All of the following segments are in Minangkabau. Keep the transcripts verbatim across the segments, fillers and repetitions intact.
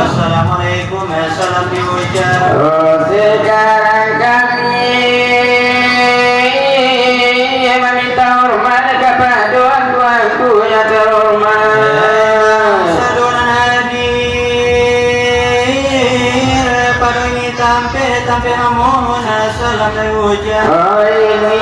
Assalamualaikum, salam diucap. Oh, sekarang kami meminta hormat kepada tuanku yang terhormat. Sadonan hadir, pado ini tampek, tampek mamohon salam diucap. Oh, ini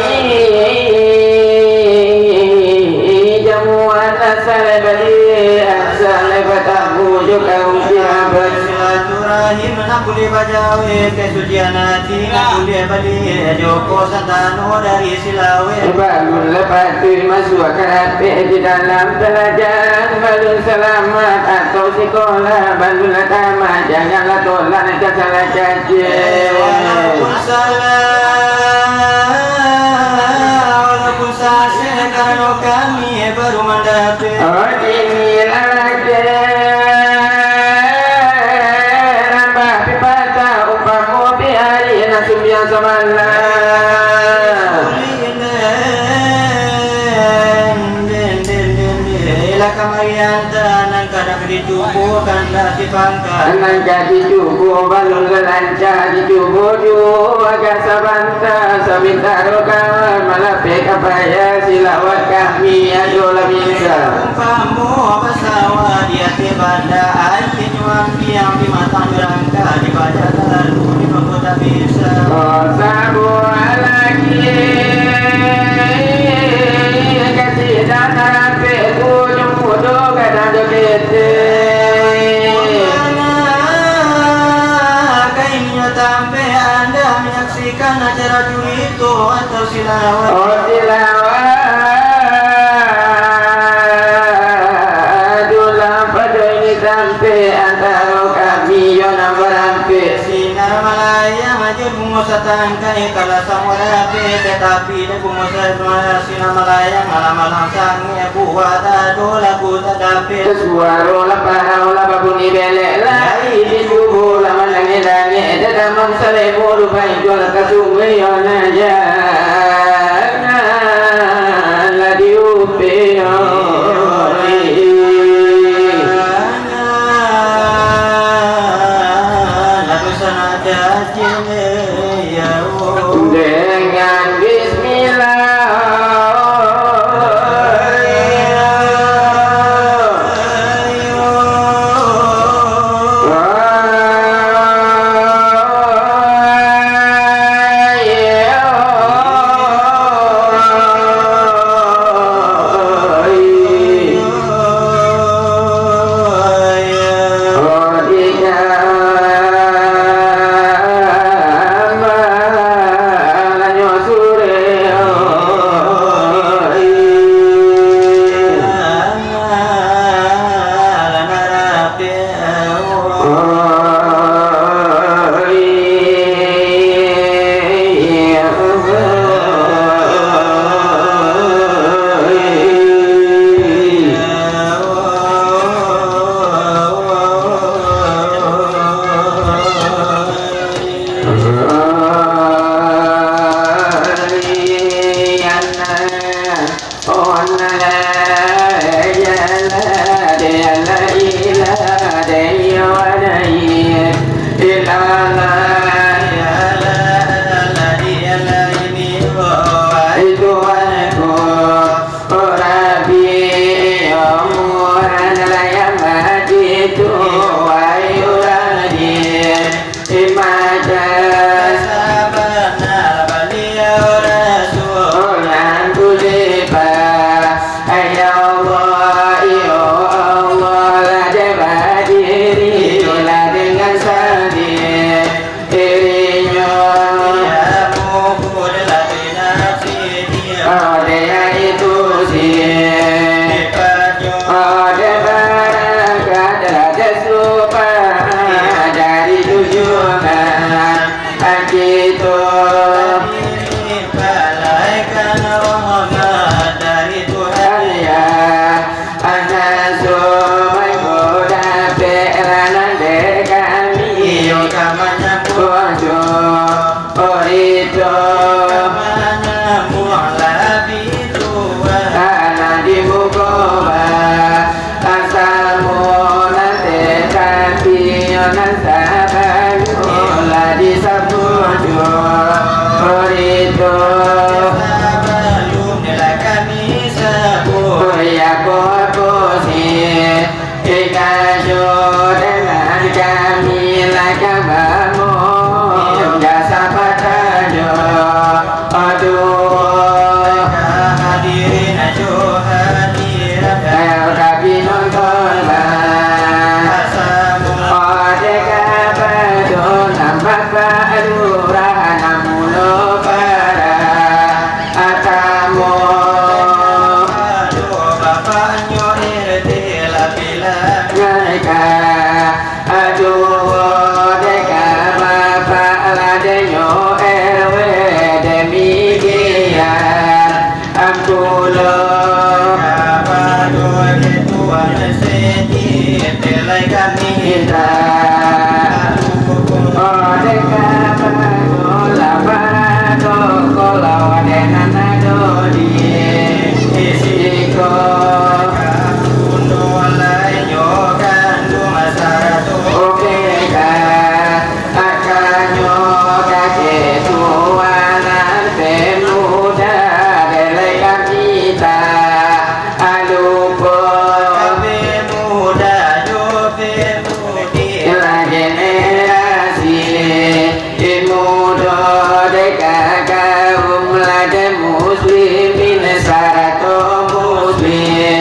jamuan asal bali, asal batamu jo kaum kirabat. Silaturahim nan buliah bajawe, kasucian ati nan buliah bali, joko santano dari Silawe. Balun lah patuik masuak karapek di dalam palajaran, balun salamat atau sikolah, balun lah tamat, janganlah tolak ka salah cacek. Eh, walaupun salah, walaupun sasek, karano kami baru mandapek. Oh, inilah lagi nambah pipatah umpamo piari nan sumbiang samalam. Lah kamari anta nan ka dicubo, kandak dipangka. Nan ka dicubo balun lah lanca, dicubo juo agak sabanta, sabanta doh kawan malapeh ka payah, silawat kami adolah bisa. Umpamo basawah di ateh banda, aia nyo ambiang di matang rangka, dibaja talalu di mangko tak bisa. Oh, sabuah lagi kasih dan rapek tu, nyo mudo kadang jo ketek. Mana ka inyo tampek anda menyaksikan acara curito atau silawat? Oh, silawat. Adulah, pado ini tampek antaro kami yo nan barampek. Sinar malayang ajo bungo satangkai, kalau samo rapek, tatapi dek bungo sa-, sinar malayang malam-malam sangek, buah tak ado, lagu tak dapek. Suaro lah parau lah babunyi belek, lai dicubo lah mandangek-dangek, dadaman salemo rupai jual ka sungai, yo nah, janganlah diupek, yo. Dengan bismillah. Mereka, aduh, deka bapak ladenyo R W demikian. Ampulo, kapado ketua masjid, pelai kami minta. Oh, deka bapak, lapar, kalau dengan ado di siko. Oke, ka, akanyo kakek tua nan pemuda, belai ka kita alupo. Pemuda jo pemudi lah generasi. Imudo deka kaum laki muslimin sarato muslimatnyo.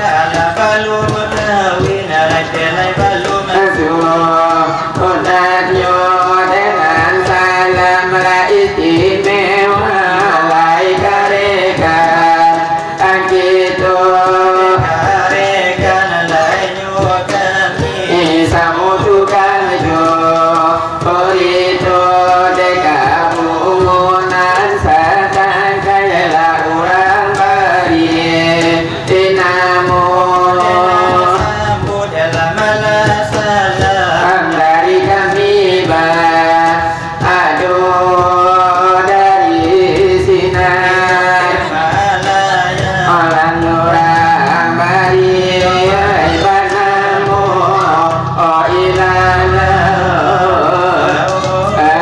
Alah balum kawin, alah jalai balum asuh. Otaknyo dengan salam lah istimewa, lai karekan. Angkito karekan lainyo kami samutukan jo. Orito deka bungunan satangkai lah urang bari. Inamo sambut dalam malah salam dari kami ba. Aduh, dari sinan. Alam urang bari, ai, banamo, oh, ilala. Ai.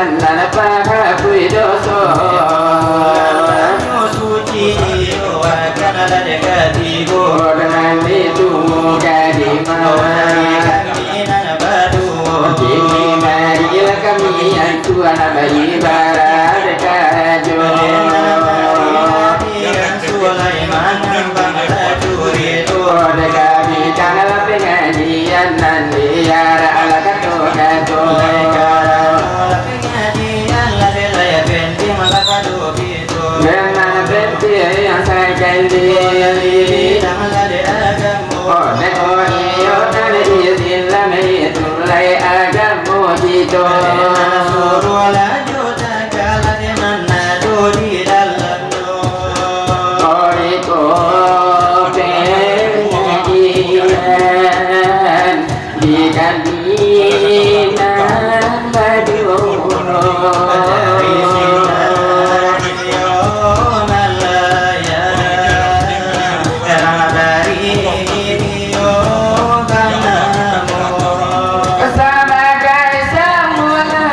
Tanpa hapus doso. Suci iyo akan lah dek katigo. Dengan itu muka di mari kami nan baduo. Kini marilah kami yang Tuhan beribarat karajo. Sulaiman nan bangsa curi tu. Dek kami kanlah pengajian nan diarak lah kato-kato. Memang penting yang sakali. Oh, dek, oh, iyo, nan di Islam itu lai agamo kito. Oh, iko pengajian. Di kami nan baduo. Sabagai sambutan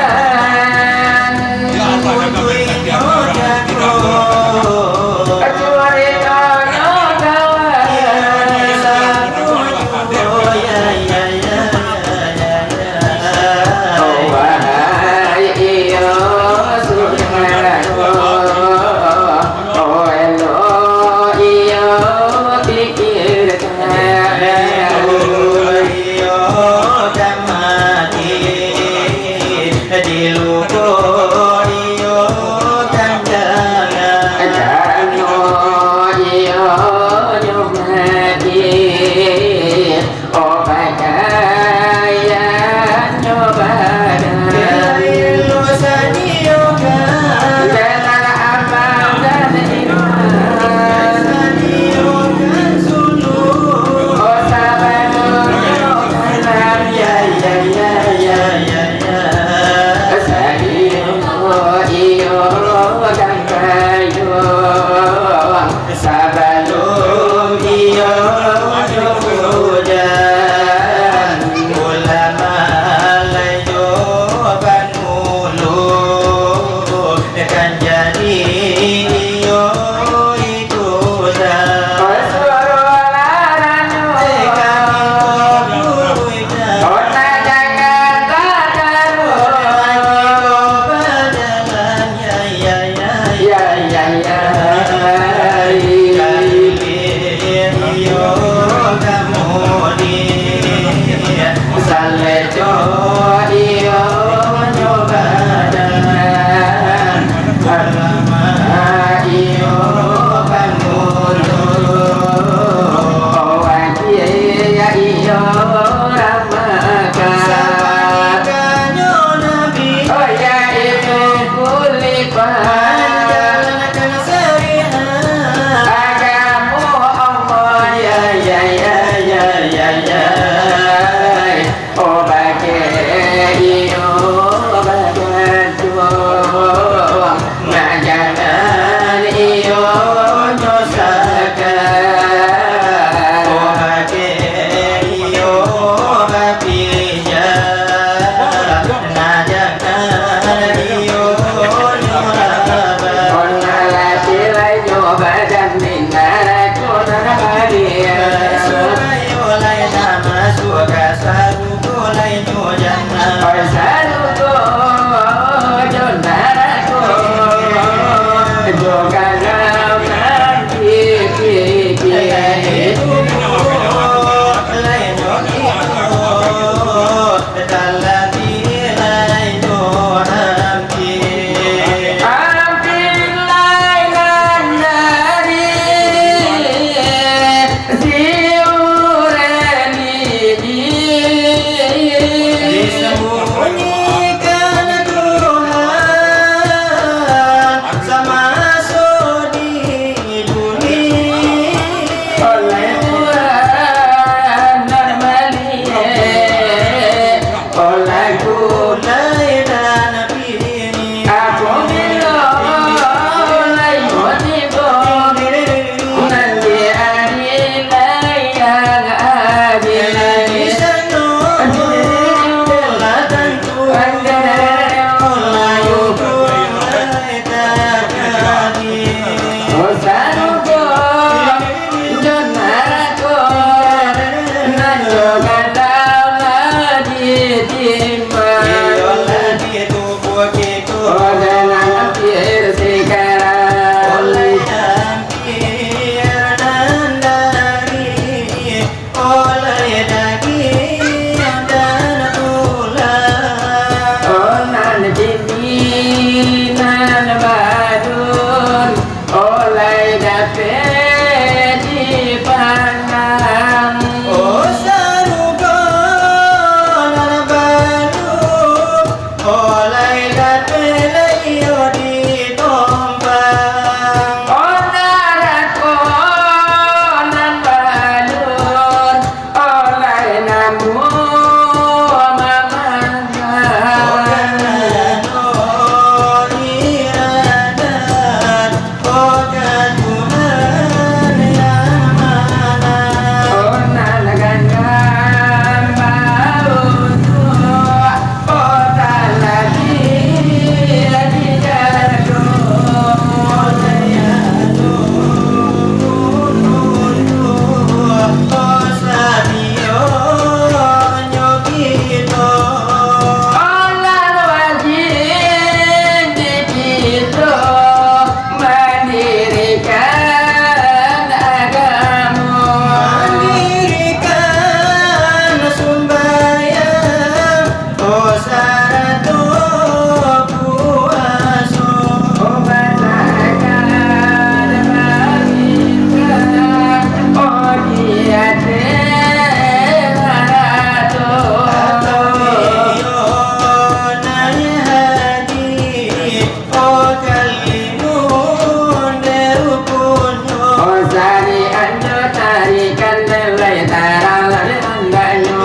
Oh, sarian jo tarikan, lai tarang lah dek andaknyo.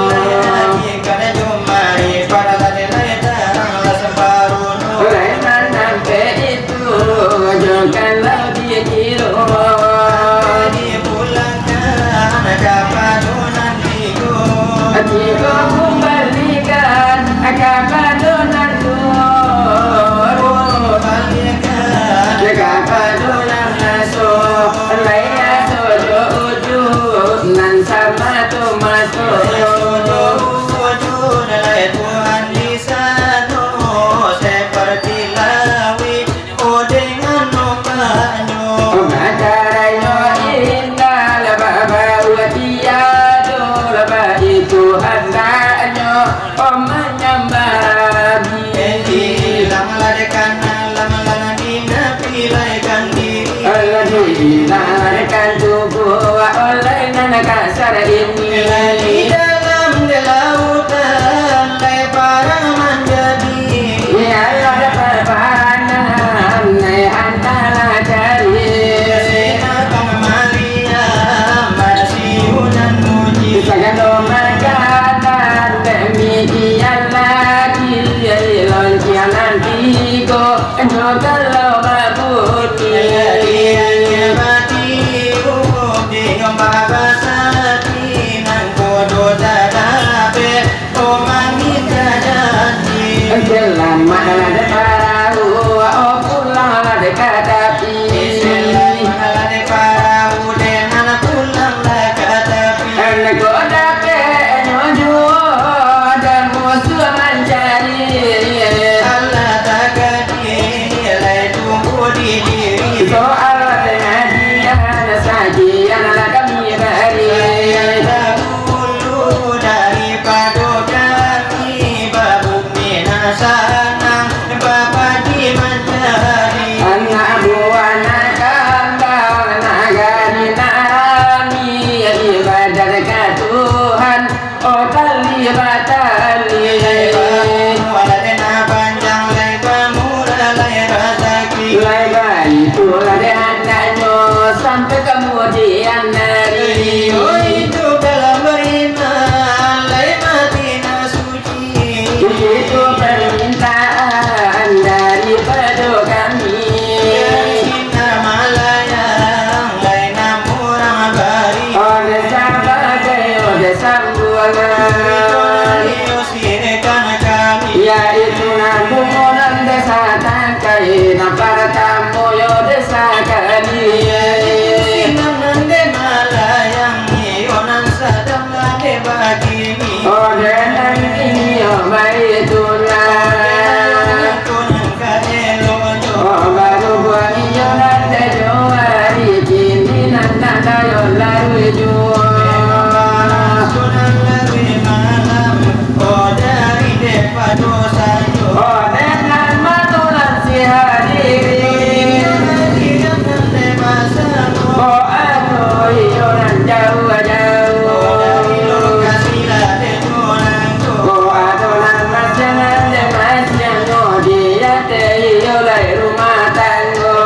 Lai manampek itu, jo kalau dikiro. Tigo kumbalikan kapado nan duo. Kapado nan aso, lai aso jo ujuik, nan samato-mato. Seperti lauik, oh, dengan ombaknyo. Bataranyo indah, babau tiado, baitu andaknyo, oh, manyambah Rabbi. Ilang lah dek alam, lah dek pilaikan diri. Lah dek ilang lah dek tubuah, oleh nan kasar ini. Di dalam di lautan, lai parang manjadi. Iyolah, papanan, lai antah lah cari. Sinar pamariah, masih hujan muji. Sagalo makanan, demikian lagi, lonceng nan tigo, jo kalau babunyi. Lagi hanya batiup, di nyumbah basati, nan kodo tadapek. Selamat lah dek parahu, oh, pulang lah dek ka tapi. Selamat lah dek parahu, dengan pulang lah ka tapi. Nak kau dapek nyo juo, dan musuah mancari. Allah takadi, lai tunggu di diri. Soal pengajian, sajian lah kami bari. Dahulu daripado kami babumi nan sanang, bapadi mancari. Anak buah nan kambang, nagari nan rami, ibadah ka Tuhan, oh tali batali. Lai baumua, lai nan panjang, lai bamurah, lai rasaki. Lai baitu lah dek andaknyo, sampai kamudian hari. Iyo, itu kalau beriman, lai mati nan suci. Itu permintaan daripado kami. Dari Sina Malayang, lai nan murah bari. Oh, desa bagai, oh, desa buangan. Itu nan diusirkan kami. Yaitu nan bungo nan desa tangkai, nan partamo yo desa kami. Yaitu sinan nan dek Malayang, iyo nan sadang lah dek bakini. Oh, dek nan kini yo baitulah. Oh, dek nan itu nan ka eloknyo. Oh, baru buah iyo nan dek jo hari kini nan, nan dayo lalu juo. Memang panas tu nan labiah malam. Oh, dari dek pado sajo. Oh, dengan mano nan si hadiri. Dari nan dek basamo. Oh, ado iyo nan jauah-jauah. Oh, dari lokasi lah dek nyo nangko. Oh, ado nan masiang nan dek masiang nyo di ateh iyo lai rumah tanggo.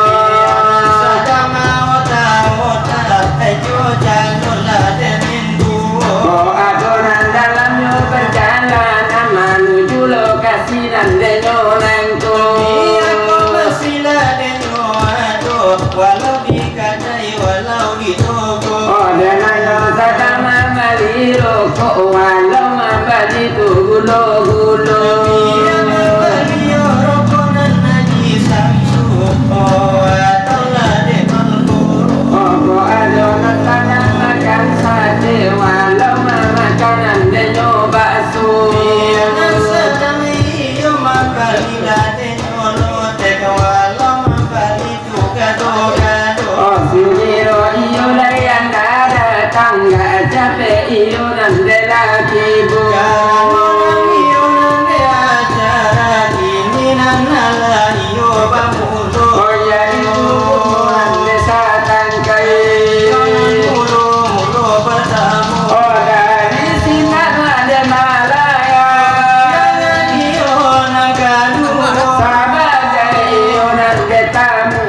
Sadang maota-ota, jo jalun lah dek minduo. Oh, ado nan dalamnyo parjalanan manuju lokasi nan dek nyo nangko. Iyo, lokasi lah dek nyo ado, walau di kadai, walau di toko. Oh, dek nan nyo sadang mambali rokok, walau mambali tu gulo-gulo. Iyo, mambali rokok nan Haji Samsu, oh, atau lah dek Malboro. Opo ado nan sadang makan sate, walau mamakan nan dek nyo bakso. Iyo, nan sadang iyo mambali Nalah iyo bamulo. Oh, iyo, itu umuran desa tangkai. Iyo nan mulo-mulo batamu. Oh, dari sinan lah dek Malaya. Iyo nan iyo nan kaduo. Sabagai iyo nan dek tamu.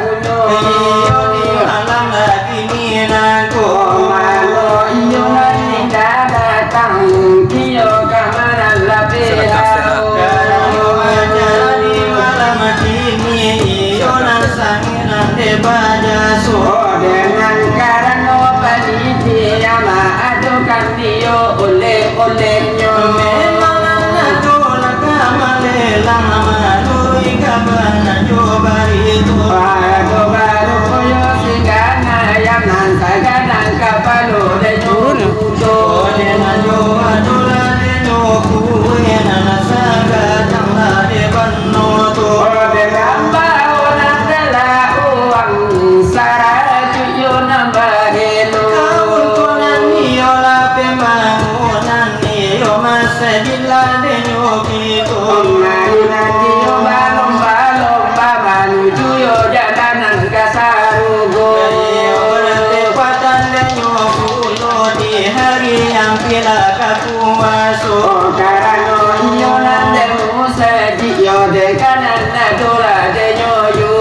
Iyo di malam lah kini nangko. Malam iyo nan indak datang, iyo ka malam lah. Kalau acara di malam kini, iyo nan sangih nan dek bajaso. Oh, dengan karano panitia maadokan iyo oleh-olehnyo. Memang nan ado lah ka malelang, manuruik kabar nan jo barito. Baru-baru yo singgah ayam nan sagadang kapalo dek nyo. Turun, yo? Kode nan jo ado lah dek nyo kue, nan sagadang lah dek bano tu. Kode nan bawo nan telah uang, sarajuik yo nan bahelo. Kauntunan iyo lah pembangunan iyo masajik lah dek nyo kito. Pambangunan iyo balomba-lomba manuju yo jalan nan ka sarugo. Iyo bertepatan dek nyo pulo di hari yang pila ka puaso. Oh, karano iyo nan dek musajik yo dek kanan ado lah dek nyo yo.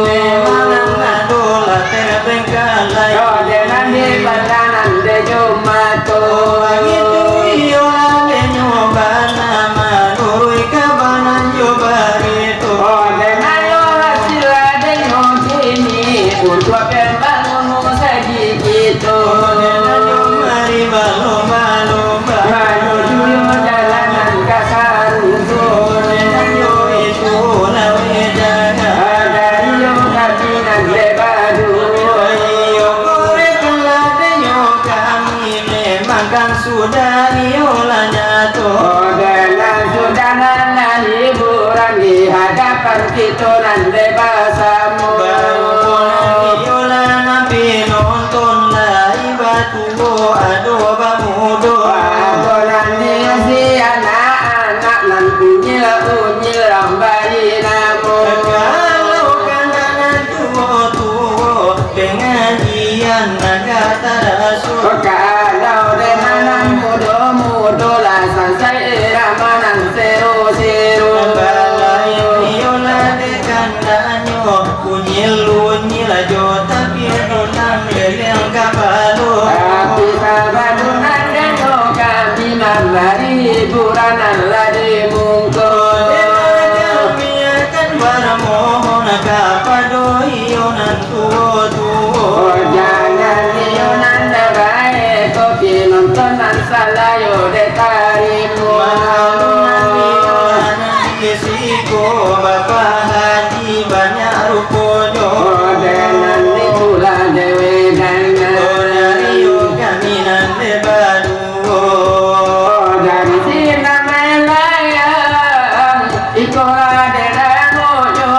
Memang nan ado lah terbengkalai. Yo dek nan di batanan dek nyo mato. Bagitu iyo lah dek nyo bana manuruik kabar nan jo barito. Oh, dek nan yo hasil lah dek nyo kini untuak pembangun musajik kito. Kode nan jo mari balomba-lomba. Manuju yo jalan nan ka sarugo. Kode nan jo itu laweh jaga. Dari yo kami nan dek baduo. Iyo, koreklah dek nyo kami, memang kan sudah iyo lah nyato. Kode nan sudah nan hiburan di hadapan kito nan dek basamo. Baru ko nan iyo lah nan pinonton, lai batuo ado bamudo. Baru ko nan iyo si anak-anak nan unyil-unyil rambai namo. Kalau kandak nan tuo-tuo, pengajian nan ka taraso. Kalau dek nan mudo-mudo lah sansai irama nan sero-sero. Balain iyo lah dek kandaknyo, unyil-unyil jo tapi pulang leleng kapalo. Tapi sabadunan dek nyo kami mambari hiburan nan lah di mungko. Dek nan kami akan bamohon kapado iyo nan tuo-tuo. Oh, jangan iyo nan dabai, tapi nonton nan salayo dek tarimo. Maklum nan iyo nan di siko Bapak Haji banyak ruponyo. Oh, dek nan itulah dewe dana. Oh, dari yo kami nan dek baduo. Oh, dari sinan melayang, iko lah dek namonyo.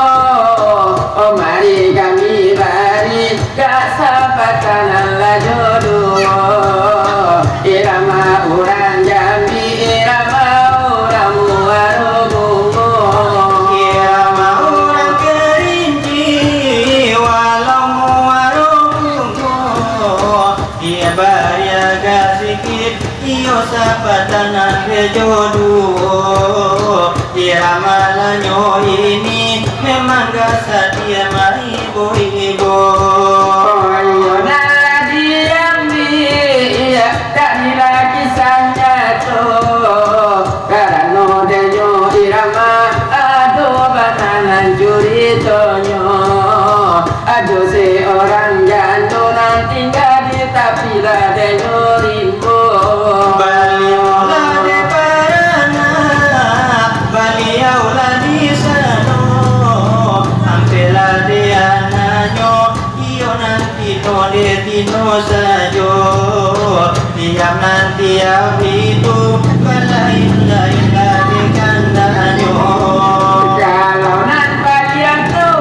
Oh, mari kami bari kasapatan nan lah jo duo. Irama urang Jambi, irama urang Muaro Bungo. Irama urang Kerinci, walau Muaro Bungo. Iyo bari agak sikit, iyo sapatan nan dek jo duo. Irama lah nyo ini memang ka satia maibo-ibo. Oh, iyo nan lah diambiak, iyo, dak nilai kisah nyato. Karano dek nyo irama ado bana nan curitonyo. Ado seorang jando nan tingga di tapi ladai nyo rimbo. Baliau lah dek baranak, baliau lah di sano. Ampek lah dek anaknyo, iyo nan tino dek tino sajo. Tiap nan tiap itu, balain-lain lah dek kandaknyo. Kalau nan bagian tu,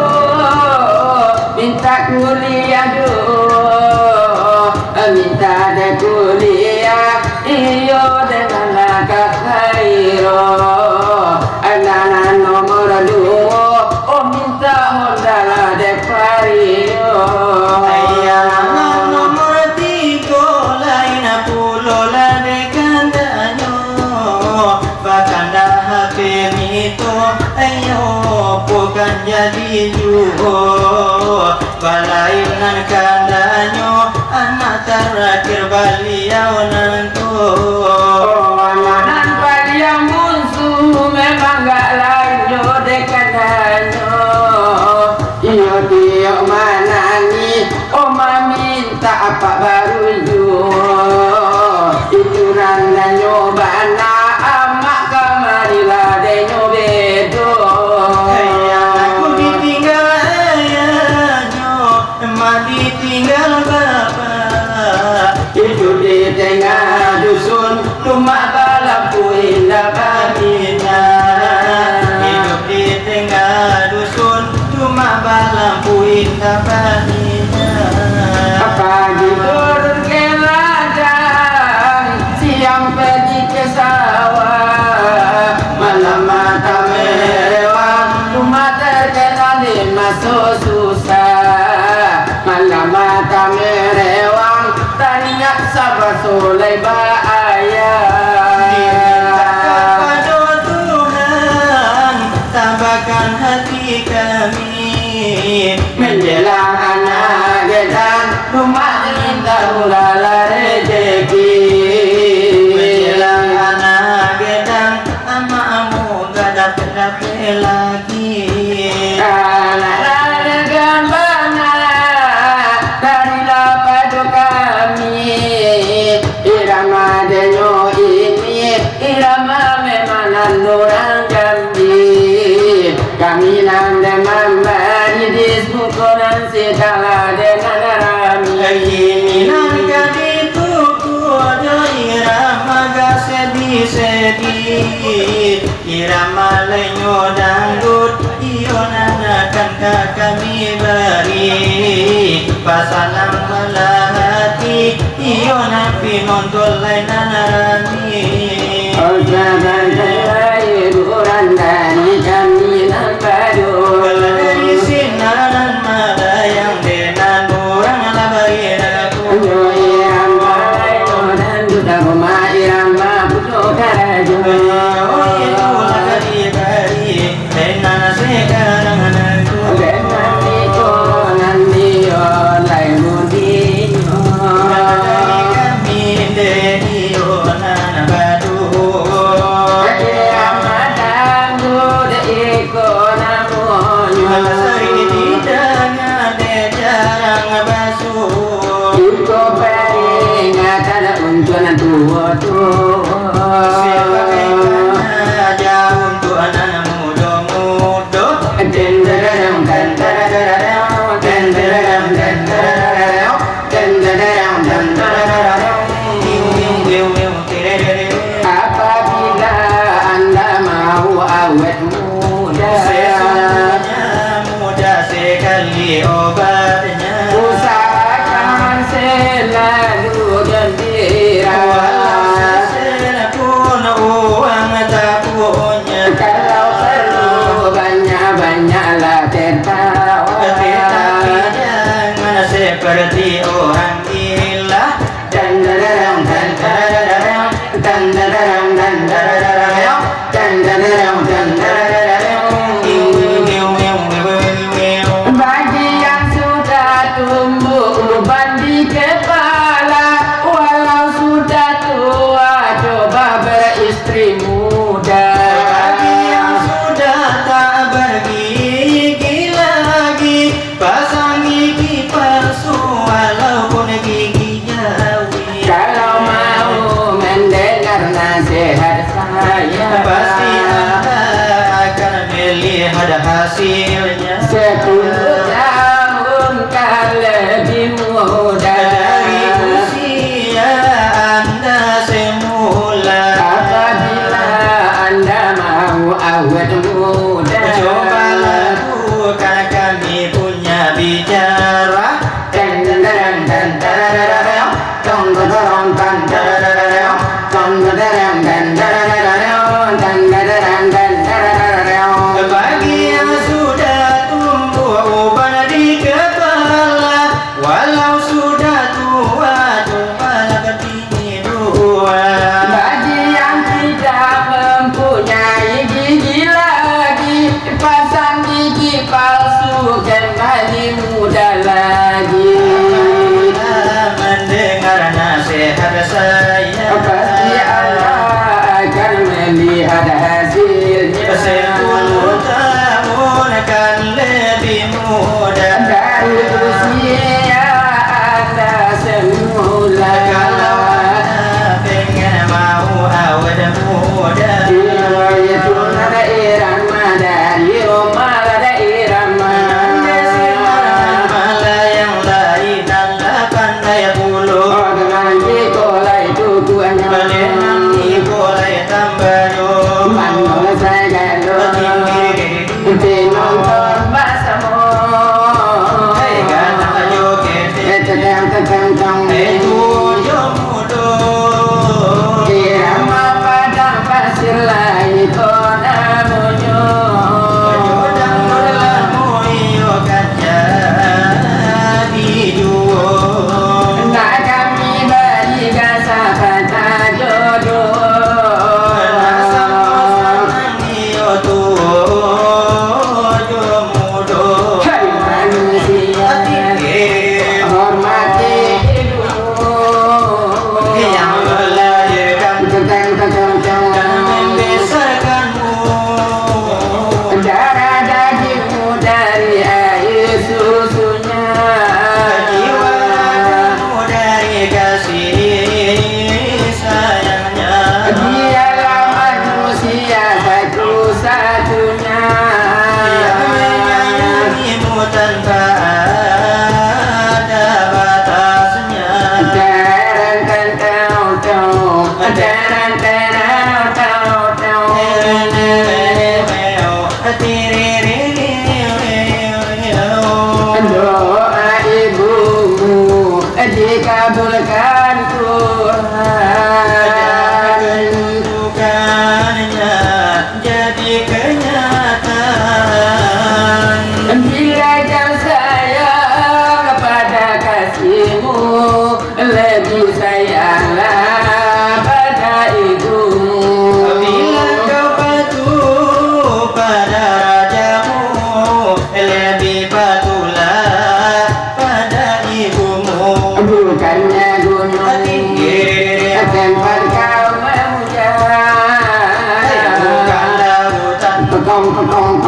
mintak kuliah dulu, mintak dek kuliah, iyo dek nan ka khairo. Anak nan nomor duo, Nyo bukan jadi juo, balain nan kandanyo anak tarakhir baliau nan ko. Oh, anak nan paliang bunsu memang gak lain jo dek kandanyo. Iyo tiok manangih, oh, mamintak apak baru juo. Itu randahnyo bana, amak kamarilah denyo bedo. Ayah aku ditinggal ayahnyo, emak ditinggal bapak. Iduik di tengah dusun, rumah balampu indak babina. Iduik di tengah dusun, rumah balampu indak babina. Pagi turun ke ladang, siang pergi ke sawah, malam mata merewang, rumah terkenal di maso susah. Malam mata merewang, taringat sabar sulai baayah. Dimintakan pado Tuhan, tabahkan hati kami. Menjelang anak gadang, rumah minta mulalah rezeki. Menjelang anak gadang, amak amu gadang Alah, alah, alah, gambana, darilah pado kami. Irama denyo ini, irama memang nan urang Jambi. Kami nan den mambari di muko nan sagalo dek nan rami. Kini nan ka dituku jo irama gak sedi-sedi. Irama lainyo dangdut, iyo nan akan ka kami bari. Pasanang malah hati, iyo nan pinonton lai nan rami. Oh, sabantai urang dari kami nan badu. Kalau dari sinan malayang denan urang lah bari. Yo, irama, yo, dangdut, aroma irama, pulo karajo. Yo, itulah dibari, enak sekarang dangdut. Dengan iko nanti yo, lai mudi yo. Dari kami, dek iyo nan badu. Irama dangdut, iko namonyo. Sari didanga, dek jarang bas Iko peringatan untuak nan tuo-tuo. Sabagai tanda untuak nan mudo-mudo. Den, den, den, den. Apabila anda mau awet muda. Sesungguhnya mudah sekali obatnya. Usahakan selalu gembira. Walau sesen pun uang tak punya. Kalau perlu banyak-banyaklah tertawa. Tetapi jangan seperti orang gila. Dan, dan, dan, dan, dan, dan, dan, dan. Bagi yang sudah tumbuh uban di kepala, walau sudah tua, coba beristri muda. Bagi yang sudah tak bergigi lagi, pasang gigi palsu walaupun gigi jawi. Kalau mau mendengar nasihat saya, pasti anda akan melihat hasilnya. Sepuluh tahun ka lebih muda dari usia anda semula. Apabila anda mau awet muda, cobalah bukan kami punya bicara. Bagi yang sudah tumbuh uban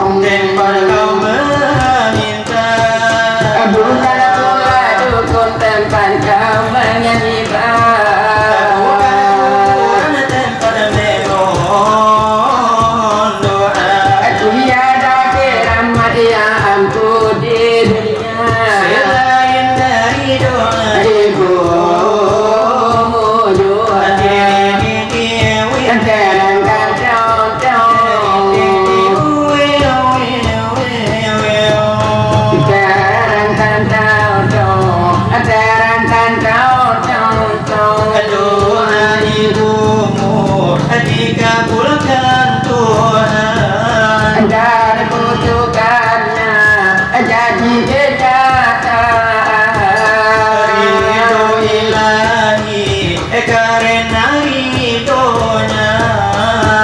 Tempat kau meminta. Bukan pula dukun tempat kau menyembah. Bukan kuburan tempat memohon doa. Tiada keramat yang ampuh di dunia. Selain dari doa ibumu jua. Terang kantong-tong. Terang kantong-tong. Terang kantong-tong. Doa ibumu dikabulkan Tuhan. Dan kutukannya jadi kenyataan. Ridho Ilahi karena ridho-Nya.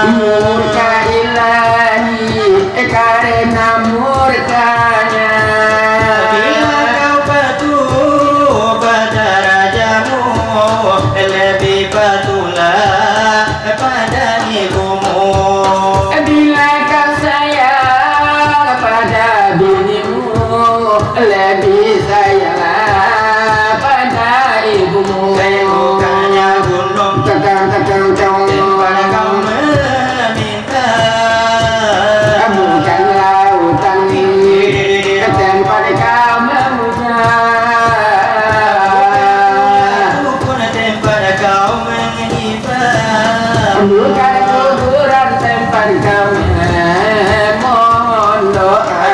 Murka Ilahi karena murka-Nya. Bila kau patuh pada rajamu, lebih patuhlah pada ibumu. Bila kau sayang pada binimu, lebih sayanglah pada ibumu. Bukannya gunung, tetang, tetang, tetang, tempat kau meminta. Bukan lautan, tempat kau memuja. Bukan tempat kau menyembah. Bukan kuburan tempat kau memohon doa.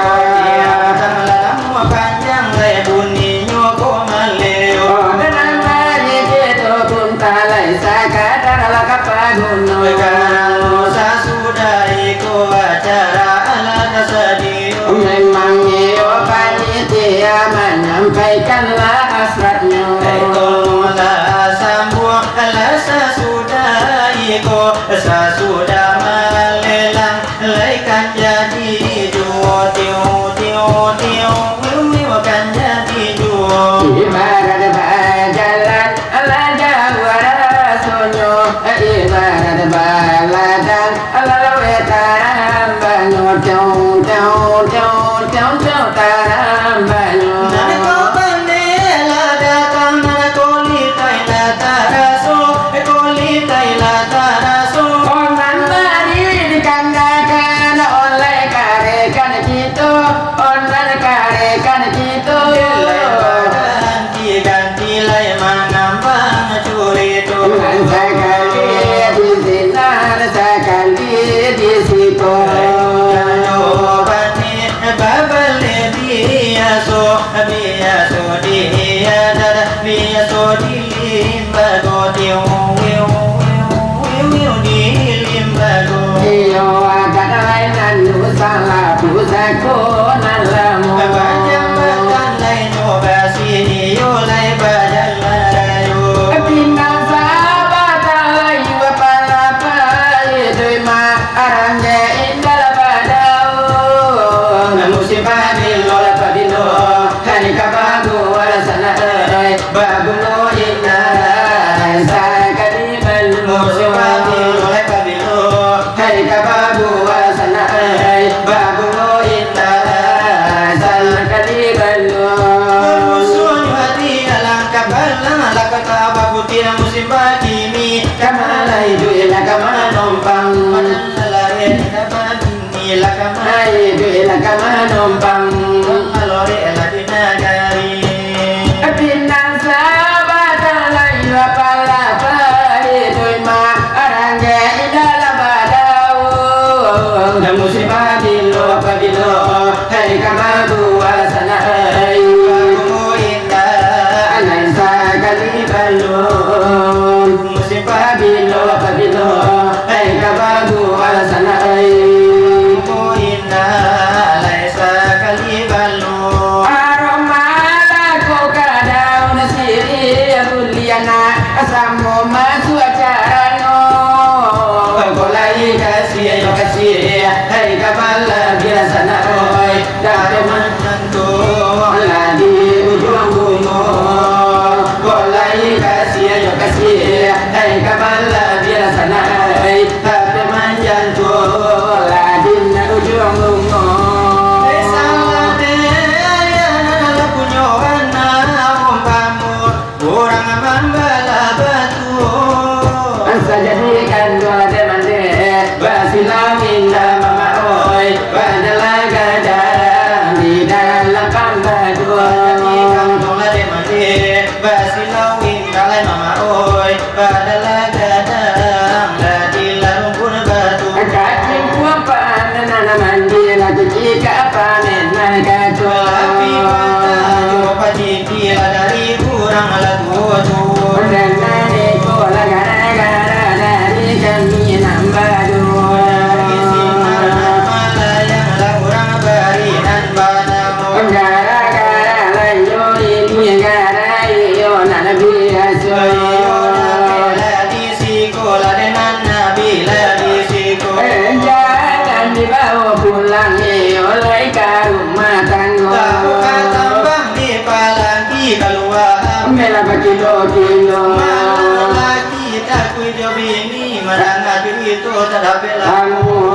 Panjang lai buninyo ko maleo. Oh, nan mari kito pun talai sakadar lah ka paguno. Karano sasudah iko acara alah tasadio. Memang iyo panitia manyampaikanlah hasratnyo. Tolonglah sambuanglah sasudah iko, sasudah malelang. Lai kan jadi juo, tiup, tiup, tiup, wiu, wiu, kan jadi juo. Ibarat bajalan, alah jauah rasonyo. Ibarat baladang, alah laweh tarambahnyo. Tiup, tiup, tiup, tiup, tiup, tarambahnyo. Nan ko pandai lah datang, nan ko litai lah taraso, ko litai lah taraso. Oh, nan mari dikandakan oleh karekan kito, oh, nan karekan kito. Lai baganti-ganti, lai mangambang curito. Nan sakali di sinan, sakali di siko. Lai bani babaleh biaso, biaso di adat, biaso di limbago. Tiup, wiu, wiu, wiu, wiu, di limbago. Iyo, adat lai nan usah lah pusako nan lamo. Bajambatan lai nyo basi, iyo lai bajalan rayo. Pinang sabatang lai bapalapai, doi ma arang ge indak lah badaun. Musim pabilo lah pabilo, hari ka babuah lah sanak ai. Babuah indak sakali balun. Musim pabilo lai pabilo, hari ka babuah sanak ai. Babuah indak sakali balun. Rusuah hati alangkah balang, lah ka tabakutian musim bakini. Ka ma lai duit lah ka manompang. Padang lah lareh ka babini, lah ka ma lai duit lah ka manompang. Maloreh lah di nagari. Pinang sabatang lai bapalapai, doi ma arang ge indak lah badaun. Musim pabilo, pabilo, hari ka babuah sanak ai. Babuah indak, nan sakali balun. Musim pabilo, pabilo, hari ka babuah sanak ai. Babuah indak, lai sakali balun. Aroma lako ka daun sirih, buliah nak samo masuak carano. Ko lai kasiah yo kasiah, hai ka bala biasa nak oi. Dapek manantu lah di ujuang bungo. Ko lai kasiah yo kasiah, hai ka bala biasa nak oi. Dapek manantu lah di ujuang bungo. Bini mandanga curito tak dapek lah. Anu